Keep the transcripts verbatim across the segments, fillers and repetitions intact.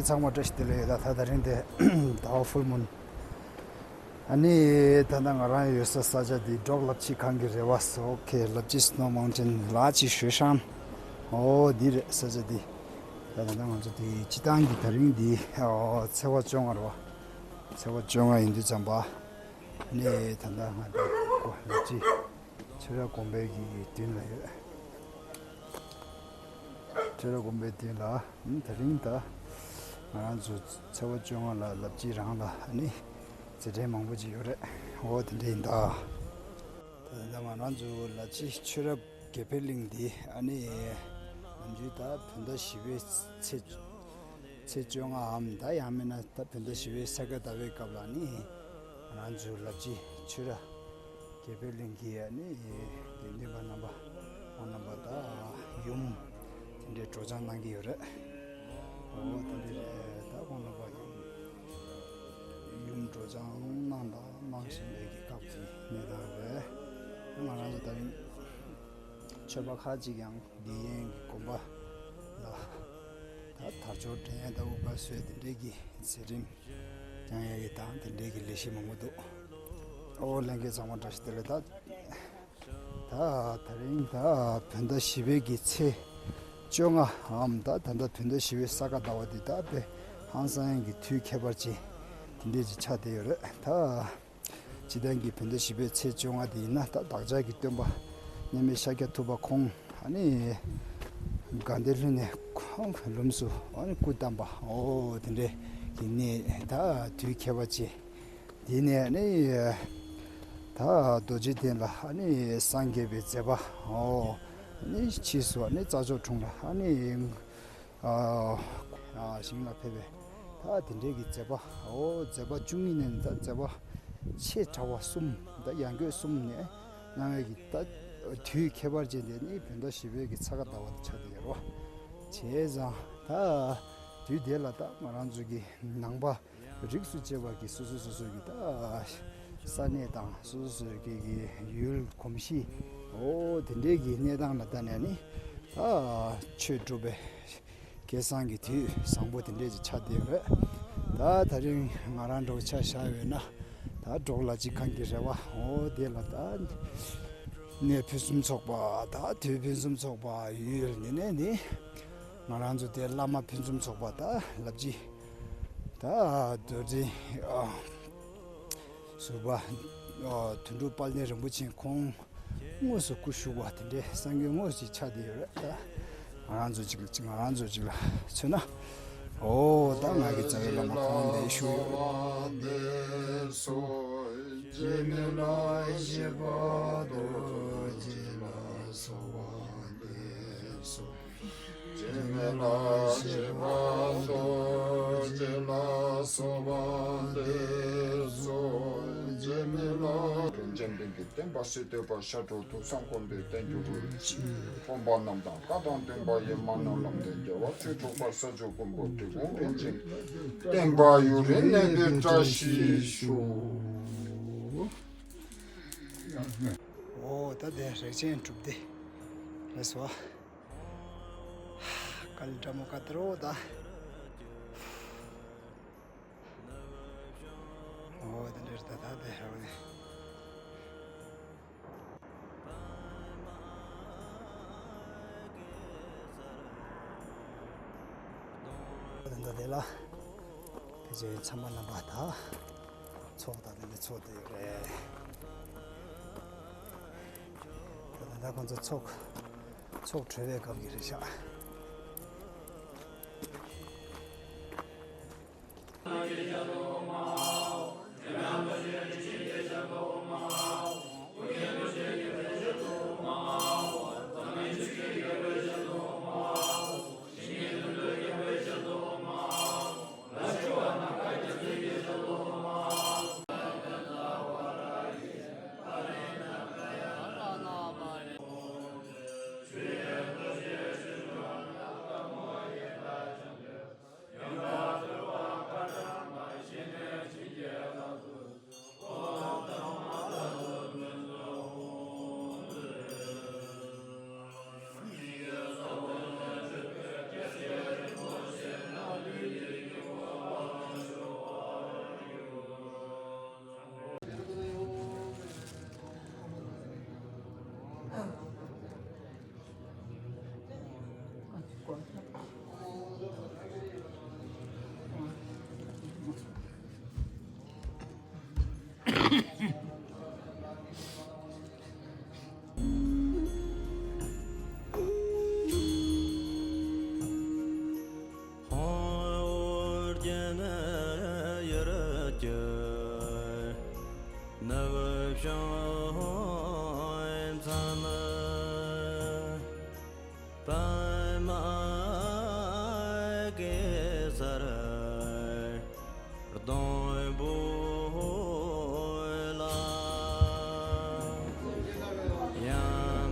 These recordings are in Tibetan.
ཚང་མ་བཀྲ་ཤིས་བདེ་ལེགས། ད་ད་ད་རིང་དེ་ཟླ་བ་ཕུལ་མུན། ཨ་ནི་ད་ལྟ་ང་རང་ཡོད་ས་ས་ཆ་འདི་འབྲོག་ལབ་ཅི་ཁང་གི་རེ་བ་སོ་ཁེ་ལབ་ཅི་སི་ནོ་མའུན་ཏེན་ལ་ཅི་ཞོ་ཤང་། ཨོ་འདི་རེད་ས་ཆ་འདི། ད་ད་ལྟ་ང་ཚོ་དེ་སྤྱི་བཏང་གི་ད་རིང་འདི་ཨོ་ཚེས་པ་བཅོ་ལྔ་རེད་བ། ཚེས་པ་བཅོ་ལྔ་ཡིན་དུས་ཙམ་པ། ཨ་ནི་ད་ལྟ་ང་ཚོ་ལབ་ཅི་ཆོས་ར་དགོན་པའི་གི་མདུན་ལ་ཡོད། ཆོས་ར་དགོན་པའི་མདུན་ལ་ཨ་ནི་ད་རིང་ད་ང་རང་ཚོ་ཚེས་པ་བཅོ་ལྔ་ལ་ལབ་ཅི་རང་ལ་ཨ་ནི་མཛད་འཕྲིན་མང་པོ་ཅིག་ཡོད་རེད། འོ་དེ་འདྲ་ཡིན་ད། ད་ལྟ་ང་རང་ཚོ་ལབ་ཅི་ཆོས་ར་དགེ་འཕེལ་གླིང་འདི་ཨ་ནི་ནམ་རྒྱུན་ད་བོད་ཟླ་བཞི་པའི་ཚེས་ཚེས་བཅོ་ལྔའམ་ད་ཡང་མིན་ན་ད་བོད་ཟླ་བཞི་པའི་ས་ག་ཟླ་བའི་སྐབས་ལ་ནི་ང་རང་ཚོའི་ལབ་ཅི་ཆོས་ར་དགེ་འཕེལ་གླིང་གི་ཨ་ནི་དགེ་འདུན་པ་རྣམ་པ་ཁོང་རྣམ་པ་ད་ཡུམ་དེ་འདྲའི་སྒྲོལ་སྦྱང་གནང་གི་ཡོད་རེད། འོ་དེ་འདྲ་རེད། ད་ཁོང་རྣམ་པ་ཡུམ་ཡུམ་སྒྲོལ་སྦྱང་གནང་དང་གནང་བཞིན་པའི་གི་སྐབས་ཀྱི་གནས་སྟངས་རེད། ང་རང་ཚོ་ད་རིང་ཆོས་པ་ཁག་ཅིག་ཡང་འདི་ཡན་གྱི་དགོན་པ་ལ་ད་དར་ལྕོག་སྒྲེང་ཡས་དང་དབུ་དཀར་གསོལ་དེ་འདྲའི་གི་མཛད་རིམ་བསྐྱང་ཡས་ཀྱི་དང་དེ་འདྲའི་གི་ལས་གཞི་མང་པོ་འདུག་ཨོ་ལྷན་རྒྱས་ཚང་མ་བཀྲ་ཤིས་བདེ་ལེགས། ད་ད་ད་རིང་ད་བོད་ཟླ་བཞི་པའི་གི་ཚེས་བཅོ་ལྔའམ་ད་ད་ལྟ་བོད་ཟླ་བཞི་པའི་ས་ག་ཟླ་བ་འདི་ད་དཔེ་ཧང་སང་ཡས་ཀྱི་དུས་ཁྱད་པར་ཅན་དེ་འདྲའི་ཅིག་ཆགས་བསྡད་ཡོད་རེད་ད། སྤྱི་བཏང་གི་བོད་ཟླ་བཞི་པའི་ཚེས་བཅོ་ལྔ་དེ་ཡིན་ན་ད་བདག་ཅག་གི་སྟོན་པ་མཉམ་མེད་ཤཱཀྱ་ཐུབ་པ་ཁོང་ཨ་ནི་དགའ་ལྡན་ལྷུན་ནས་ཁོང་ལྷུམས་སུ་ཨ་ནི་སྐུ་བལྟམས་པ་འོ་དེ་འདྲའི་གི་གནས་ད་དུས་ཁྱད་པར་ཅན་དེ་ནས་ཨ་ནི་ད་རྡོ་རྗེ་གདན་ལ་ཨ་ནི་སངས་རྒྱས་པའི་མཛད་པ་འོ་ཨ་ནི་ཕྱིས་སུ་ཨ་ནི་རྩྭ་མཆོག་གྲོང་ལ་ཨ་ནི། ཨ་ཞིང་ལ་ཕེབས་པའི་ད་དེ་འདྲའི་གི་མཛད་པ་འོ་མཛད་པ་བཅུ་གཉིས་ནས་ད་མཛད་པ་ཆེ་དྲགས་པ་གསུམ་ད་ཡང་སྐྱོད་གསུམ་ནས་གནང་བའི་གི་ད་དུས་ཁྱད་པར་ཅན་དེ་ནི་བོད་ཟླ་བཞི་པའི་གི་ཚ་ཁ་ཟླ་བ་དེ་ཆགས་བསྡད་ཡོད་རེད་བ། བྱས་ཙང་ད་དུས་དེ་ལ་ད་ང་རང་ཚོ་གི་ནང་པ་རིགས་སུ་སྐྱེས་པ་གི་སོ་སོ་སོ་སོ་གི་ད་ས་གནས་དང་སོ་སོ་སོ་གི་གི་ཡུལ་གོམས་གཤིས་འོ་དེ་འདྲའི་གི་གནས་སྟངས་ལ་ལྟ་ནས་ནི་ད་ཆོས་སྒྲུབ་པའི་སྐལ་བཟང་གི་དུས་བཟང་པོ་དེ་འདྲས་ཅིག་ཆགས་བསྡད་ཡོད་རེད། ད་ད་རིང་ང་རང་འདྲ་བོ་ཆ་བཞག་ཡོད་ན་ད་འབྲོག་ལ་གཅིག་གང་གི་རེ་བ་འོ་དེ་ལ་ད་གནས་ཕུན་སུམ་ཚོགས་པ་ད་དུས་ཕུན་སུམ་ཚོགས་པ་ཡུལ་ནི་ནས་ནི་ང་རང་ཚོ་དེ་བླ་མ་ཕུན་སུམ་ཚོགས་པ་ད་ལབ་ཅི་ད་རྡོ་རྗེ་ཨ། ཟུར་པ། དོན་གྲུབ་དཔལ་ལྡན་རིན་པོ་ཆེ་ཁོང་དངོས་སུ་སྐུ་བཞུགས་པ་དེ་འདྲའི་སངས་རྒྱས་དངོས་སུ་ཅིག་ཆགས་བསྡད་ཡོད་རེད་ད། ང་རང་ཚོ་ཅིག་ང་རང་ཚོ་ཅིག་ལ་མཚོན་ན། འོ་ད་ང་གི་རྩ་བའི་བླ་མ་ཁོང་འདིར་བཞུགས་ཡོད་རེད། རྗེ་མི་ལ་ཞེས་པ་རྡོ་རྗེ་ལ་སོགས་པ་འདིར་སོགས། རྗེ་མི་ལ་རིན་ཆེན་སྤྲིན་གྱི་བསྟན་པ་སྲིད་མཐའི་བར། ཤར་ཕྱོགས་དུས་གསུམ་མགོན་པོའི་བསྟན་འགྱུར་རོལ་ཅིག། སྟོན་པ་རྣམས་དང་བཀའ་དང་བསྟན་པ་ཡི། མ་ནོར་ལམ་སྟོན་རྒྱལ་བ་ཁྲི་དྲུག་པ། ས་ཆུ་མགོན་པོ་འབྲི་གུང་རིན་ཆེན་བསྟན་པ་ཡུན་རིང་གནས་པའི་བཀྲ་ཤིས་ཤོག། འོ་ད་དེ་རིན་ཆེན་སྒྲུབ་སྡེ་རེད་སོ། ཀལ་ཏྲ་མོ་ཀ་ཏྲོ་ད། འོ་དེ་འདྲར་ད་ད་དེ་ཧ་ནི། ད་ད་དེ་ལ་ཕལ་ཆེར་ཚང་མ་རྣམ་པ་ད་ཚོགས་དང་དེ་འདྲ་ཚོགས་བསྡད་ཡོད་རེད། ད་ད་ད་ཁོང་ཚོ་ཚོགས་ཚོགས་གྲོལ་བའི་སྐབས་ཀྱི་རེད་ཤག། བྱང་མཚམས་པདྨ་གེ་སར་སྡོང་པོ་ལ། ཡ་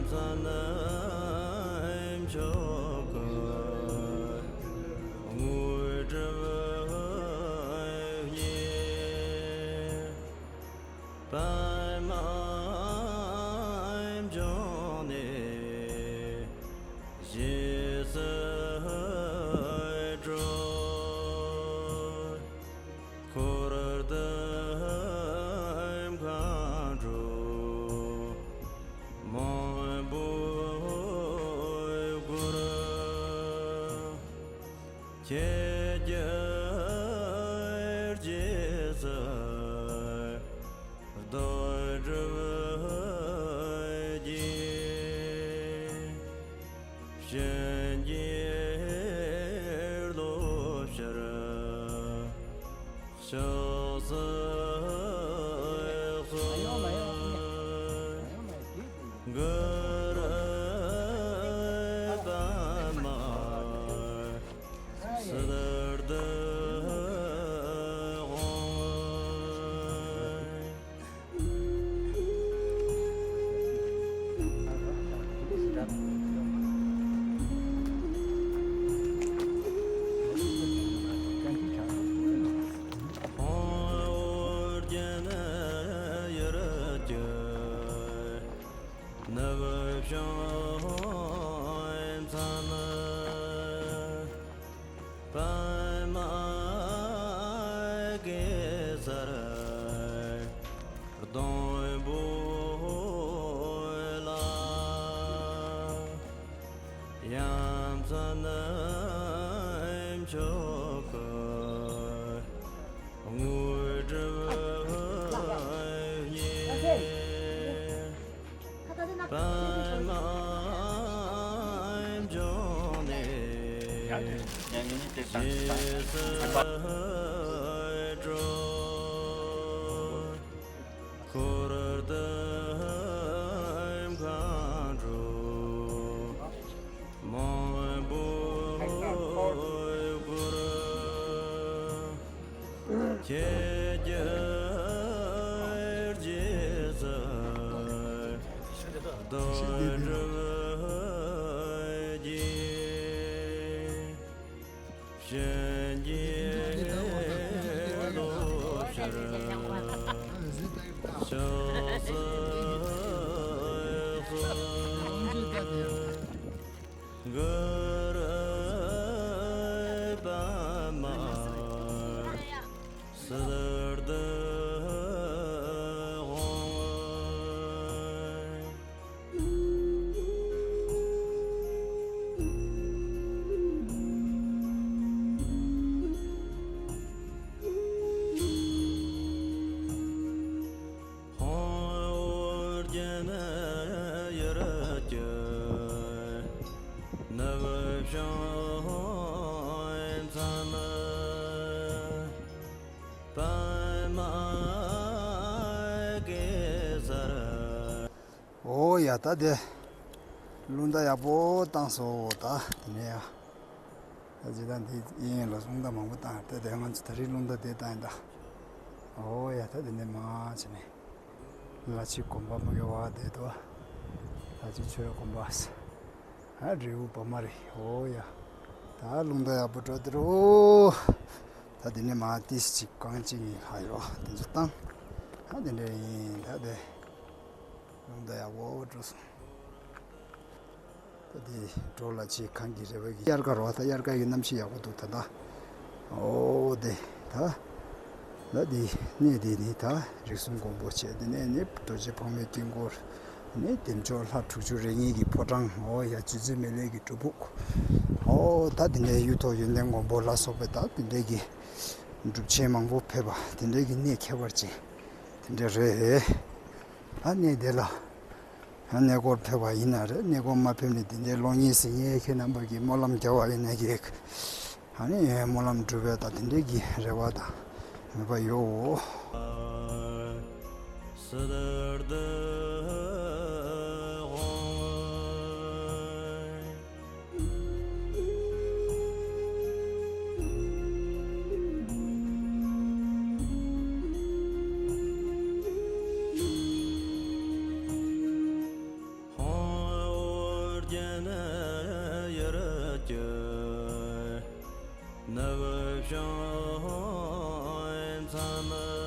མཚན་མཆོག་གི་དངོས་གྲུབ་བརྙེས། པདྨ་འབྱུང་གནས་རྗེས་སུ་འགྲོ། འཁོར་དུ་མཁའ་འགྲོ་མང་པོས་བསྐོར། ཁྱེད་ཀྱི་རྗེས་སུ་སྡོད་སྒྲུབ་ཀྱིས། བྱིན་གྱིས་རློབས་ཕྱིར་ཕྱག་འཚལ་གསོལ། གུ་རུ་པདྨ་སིདྡྷི་ཧཱུྃ། ནུབ་བྱང་མཚམས་པདྨ་གེ་སར་སྡོང་པོ་ལ། ཡ་མཚན་མཆོག་གི་དངོས་གྲུབ་བརྙེས། པདྨ་འབྱུང་གནས་རྗེས་སུ་འགྲོ། འཁོར་དུ་མཁའ་འགྲོ་མང་པོས་བསྐོར། ཁྱེད་ཀྱི་རྗེས་སུ་སྡོད་སྒྲུབ་ཀྱིས། བྱིན་གྱིས་རློབས་ཕྱིར་ཕྱག་འཚལ་གསོལ། གུ་རུ་པདྨ་སིདྡྷི་ཧཱུྃ། ཧཱུྃ། ཨོ་རྒྱན་ཡུལ་གྱི་ནུབ་བྱང་མཚམས། པདྨ་གེ་སར། ཨོ་ཡ། ད་དེ་རླུང་རྟ་ཡག་པོ་བཏང་སོང་། ད་དེ་ནས་ཡ། ད་ཇི་ལྟར་འདི་གཡས་གཡོན་ལ་རླུང་རྟ་མང་པོ་བཏང་། ད་དེ་ང་ཚོ་ད་རེས་རླུང་རྟ་དེ་བཏང་ཡིན་ད། ཨོ་ཡ། ད་དེ་ནས་མར་བྱས་ནས་ལ་ཕྱི་དགོན་པ་མ་གི་བ་དེ་དོ། ལ་ཕྱི་ཆོས་དགོན་པ། ཨ་རི་བོ་བ་མ་རི། ཨོ་ཡ། ད་རླུང་རྟ་ཡག་པོ་འགྲོ་དེ་རོ། ད་དེ་ནས་མར་ཏིས་ཅིག་གང་ཅིག་ཡིན་ཧ་ཡོ་དེ་ཚོ་བཏང་། ད་དེ་འདྲ་ཡིན། ད་དེ་རླུང་རྟ་ཡག་པོ་འགྲོ་སོང་། ད་དེ་འགྲོ་ལ་ཆེ་གང་གི་རེ་བ་གི་དབྱར་ཁ་རོ། ད་དབྱར་ཁ་གི་གནམ་གཤིས་ཡག་པོ་འདུག་ད་ད། ཨོ་དེ་ད། ད་དེ་གནས་དེ་ནི་ད་རིགས་གསུམ་མགོན་པོ་བྱས། དེ་ནས་ནི་རྡོ་རྗེ་འཕགས་མའི་དཀྱིལ་འཁོར། ནི་བདེ་མཆོག་ལྷ་དྲུག་ཅུ་རེ་གཉིས་ཀྱི་ཕོ་བྲང་། ཨོ་ཡ། རྗེ་བཙུན་མི་ལའི་གི་སྒྲུབ་ཕུག། ཨོ་ད་དེ་ནས་གཡུ་ཐོག་ཡོན་ཏན་མགོན་པོ་ལ་སོགས་པའི་ད་དེ་འདྲའི་གི་སྒྲུབ་ཆེན་མང་པོ་ཕེབས་པ་དེ་འདྲའི་གི་གནས་ཁྱད་པར་ཅན་དེ་འདྲ་རེད། ཨ་གནས་དེ་ལ། ཨ་གནས་སྐོར་ཕེབས་པ་ཡིན་ན་རེད། གནས་སྐོར་མ་ཕེབས་ནས་དེ་འདྲའི་གློག་བརྙན་གཟིགས་མཁན་ཁྱེད་རྣམ་པ་གིས་སྨོན་ལམ་རྒྱག་པ་ཡིན་ན་གི། ཨ་ནི་སྨོན་ལམ་འགྲུབ་པའི་ད་དེ་འདྲའི་གི་རེ་བ་དང་མོས་པ་ཡོད། སིལ་དུ་འོང་། ཧོང་ཨོ་རྒྱན་ཡར་གྱི་ནུབ་བྱང་མཚམས།